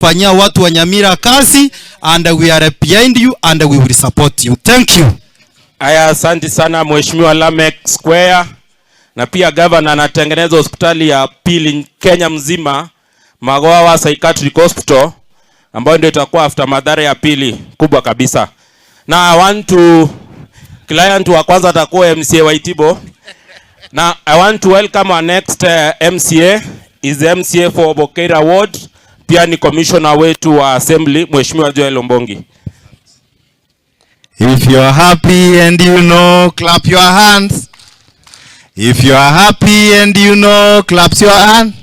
Fanyia watu wa Nyamira kazi, and we are behind you and we will support you. Thank you. Aya, asante sana, Mheshimiwa Lamek Square. Na pia governor anatengeneza hospitali ya pili Kenya mzima, Magoha Psychiatric Hospital, ambayo ndio itakuwa after Mathare ya pili kubwa kabisa. Na I want to client wa kwanza atakuwa MCA Waitibo. Na I want to welcome our next MCA, is the MCA for Bokeira Ward, pia ni commissioner wetu wa assembly, Mheshimiwa Joel Ombongi. If you are happy and you know, clap your hands. If you are happy and you know, clap your hand.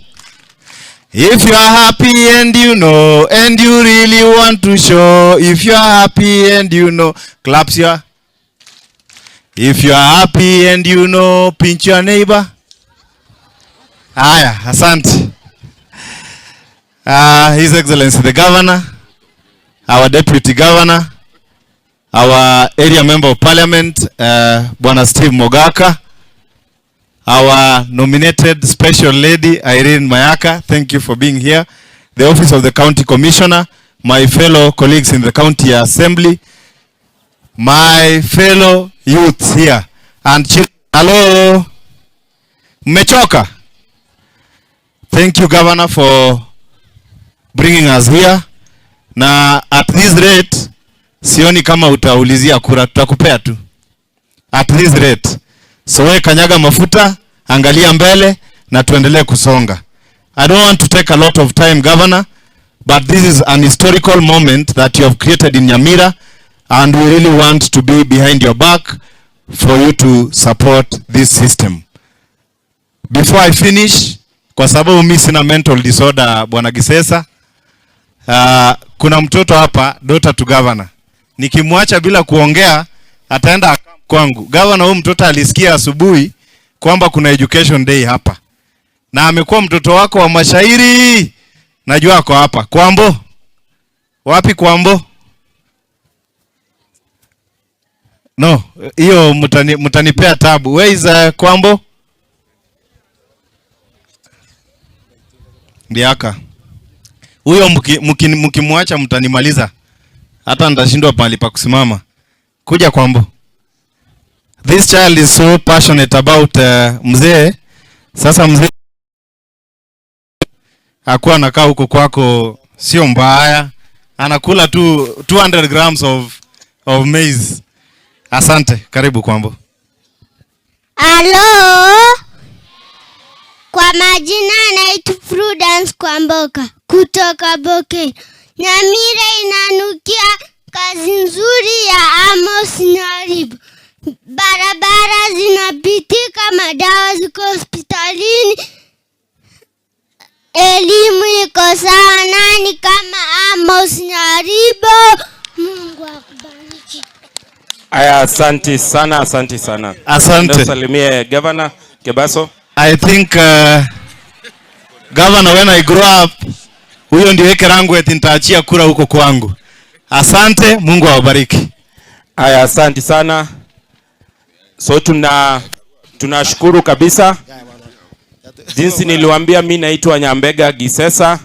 If you are happy and you know, and you really want to show, if you are happy and you know, clap your. If you are happy and you know, pinch your neighbor. Haya, asante. His Excellency the Governor, our Deputy Governor, our area member of parliament, Bwana Steve Mogaka, our nominated special lady, Irene Mayaka, thank you for being here, the office of the county commissioner, my fellow colleagues in the county assembly, my fellow youths here, and children, hello, mmechoka? Thank you, Governor, for bringing us here. Na at this rate, sioni kama utaulizia kura, tutakupea tu at this rate. So we kanyaga mafuta, angalia mbele na tuendelee kusonga. I don't want to take a lot of time, Governor, but this is an historical moment that you have created in Nyamira, and we really want to be behind your back for you to support this system. Before I finish, kwa sababu mi sina mental disorder, Bwana Gisesa, kuna mtoto hapa, daughter to governor. Nikimwacha bila kuongea ataenda kwangu. Governor, huyu mtoto alisikia asubuhi kwamba kuna education day hapa, na amekuwa mtoto wako wa mashairi. Najua ako hapa. Kwambo, wapi Kwambo? No, hiyo mtanipea tabu. Where is Kwambo? Ndiaka. Huyo mkimwacha mtanimaliza. Hata nitashindwa pahali pa kusimama. Kuja Kwambo. This child is so passionate about mzee. Sasa mzee hakuwa anakaa huko kwako, sio mbaya. Anakula tu 200 grams of maize. Asante, karibu Kwambo. Halo, kwa majina naitwa Prudence Kwamboka kutoka Boke. Nyamira inanukia kazi nzuri ya Amos Nyaribo. Barabara zinapitika, madawa ziko hospitalini, elimu iko sawa. Nani kama Amos Nyaribo? Mungu akubariki. Aya, asante sana, asante sana. Asante. Salimie Governor Kebaso. I think Governor, when I grow up, huyo ndio Ekerangwet nitaachia kura huko kwangu. Asante, Mungu awabariki. Aya, asante sana. So tunashukuru kabisa. Jinsi niliwaambia, mimi naitwa Nyambega Gisesa,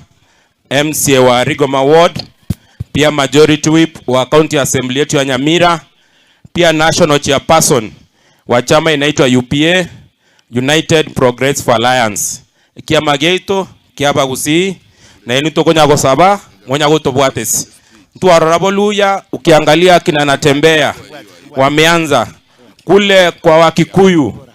MCA wa Rigoma Ward, pia majority whip wa county assembly yetu ya Nyamira, pia national chairperson wa chama inaitwa UPA, United Progressive Alliance. Kiama gieto kiaba gusii na inu tokonya gosaba monya gotobwatesi. Mtu Luya ukiangalia kina Natembea wameanza kule kwa Wakikuyu,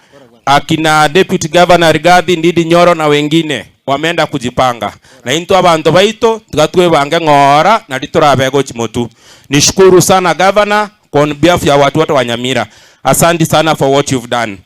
akina Deputy Governor Rigathi Ndindi Nyoro na wengine wameenda kujipanga na into abantu baito tukatwebange ng'ora na ritorabego chimotu. Nishukuru sana Governor kwa behalf ya watu wote wa Nyamira. Asante sana for what you've done.